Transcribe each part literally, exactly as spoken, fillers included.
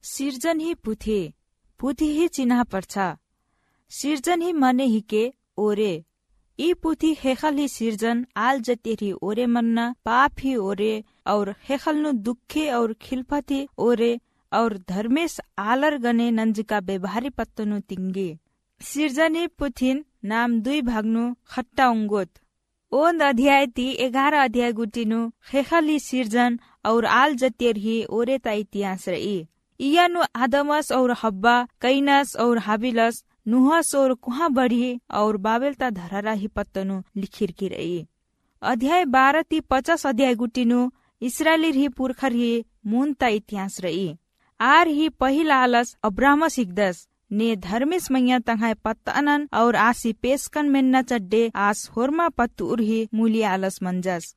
सिरजन ही पुथी, पुथी ही चिन्हा परछा। सिरजन ही मने हिके ओरे। ई पुथी ख़ेख़ल ही सिरजन, आल जतियर ही ओरे मन्ना, पाप ही ओरे, और ख़ेख़ल नू दुखे और ख़िलफत ही ओरे, और धर्मेस आलर गने नंजका बेबहारी पत्त नू तिंगी। सिरजन ही पुथिन नाम दुई भाग नू ख़ट्टा ओंगोत। ओन्द अध्याय ती एगारह अध्याय गुट्ठी नू ख़ेख़ल ही सिरजन और आल जतियर ही ओरे ता इतिहास रई। इया नू आदमस और हब्बा, कईनस और हाबिलस, नूहस और कोहाँ बढ़ी और बाबेल ता धरहरा ही पत्त नू लिखिरकी रई। अध्याय बारह ती पचास अध्याय गुट्ठी नू इस्राएलिर ही पुरखर ही मुन्द ता इतिहास रई। आर ही पहिल आलस अब्राहमस हिकदस, ने धर्मेस मइय्याँ तंग्है पत्तअनन और आसी पेसकन मेन्ना चड्डे आस होरमा पत्तउर ही मुली आलस मंजस।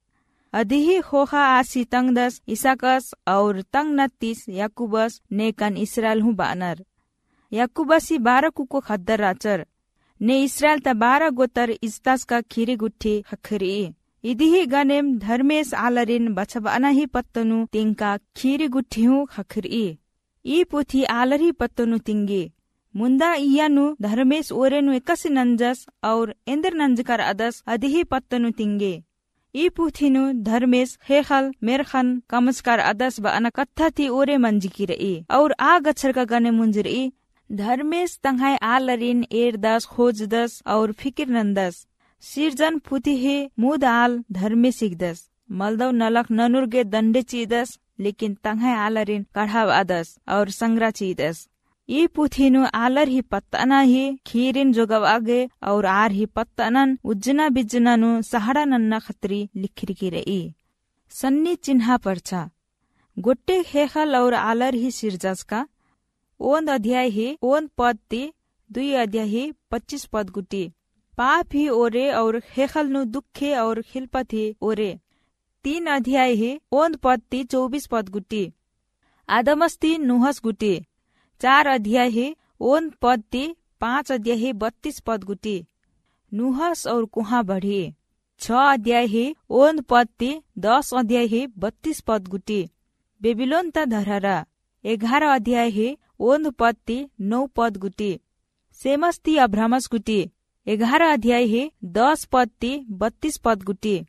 अदिही ख़ोख़ा आसी तंग्दस इसहाकस और तंग्नतिस याकूबस, नेकन इस्राएल हूँ बअनर। याकूबसी बारह कुक्को ख़द्दर रहचर। ने इस्राएल ता बारह गोतर इजतास का खीरी गुट्ठी ख़क्खरई। इदिही गनेम धर्मेस आलरिन बछाबअना ही पत्त नू तिंगका खीरी गुट्ठी हूँ ख़क्खरई। ई पुथी आलर ही पत्त नू तिंगी। मुन्दा इया नू धर्मेस ओरे नू एकासे नंजस और एन्देर नंजका रअदस अदिही पत्त नू तिंगी। ई पुथी नू धर्मेस ख़ेख़ल मेर्ख़न कमचका रअदस बअना कत्था ती ओरे मंजकी रई और आ गच्छरका गने मुंज रई। धर्मेस तंग्है आलरिन एरदस, ख़ोजदस और फिकिर नन्दस। सिरजन पुथी ही मुद आल धर्मेस हिकदस। मलदव नलख ननुर गे दंडे चिअदस, लेकिन तंग्है आलरिन कढ़ाबअदस और संगरा चिअदस। ई पुथी नू आलर ही पत्तअना ही खीरिन जोगाबआ गे और आर ही पत्तअनन उज्जना बिज्जना नू सहाड़ा नन्ना खतरी लिखिरकी रई। सन्नी चिन्हा परछा। गोट्टे ख़ेख़ल और आलर ही सिरजास का। ओन्द अध्याय ही ओन्द पद ती दुई अध्याय ही पच्चीस पद गुट्ठी। पाप ही ओरे और ख़ेख़ल नू दुखे और ख़िलफत ही ओरे। तीन अध्याय ही ओन्द पद ती चौबीस पद गुट्ठी। आदमस ती नूहस गुट्ठी। चार अध्याय ही ओन्द पद ती पाँच अध्याय ही बत्तीस पद गुट्ठी। नूहस और कोहाँ बढ़ी। छः अध्याय ही ओन्द पद ती दस अध्याय ही बत्तीस पद गुट्ठी। बेबिलोन ता धरहरा। एगारह अध्याय ही ओन्द पद ती नौ पद गुट्ठी। सेमस ती अब्राहमस गुट्ठी। एगारह अध्याय ही दस पद ती बत्तीस पद गुट्ठी।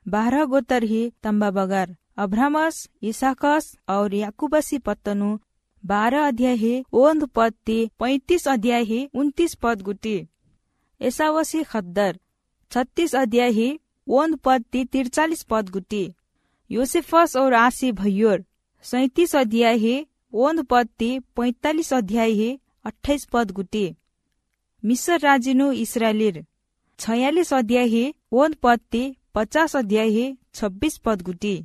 बारह गोतर ही तम्बा बगर। अब्राहमस, इसहाकस और याकूबस ही पत्त नू बारह अध्याय ही ओन्द पद ती पैंतीस अध्याय ही उनतीस पद गुट्ठी। एसावस ही ख़द्दर। छत्तीस अध्याय ही ओन्द पद ती तिरचालीस पद गुट्ठी। योसेफस और आसी भइयोर। सैंतीस अध्याय ही ओन्द पद ती पैंतालीस अध्याय ही अट्ठाईस पद गुट्ठी। मिसर राजी नू इस्राएलिर। छयालीस अध्याय ही ओन्द पद ती पचास अध्याय ही छब्बीस पद गुट्ठी।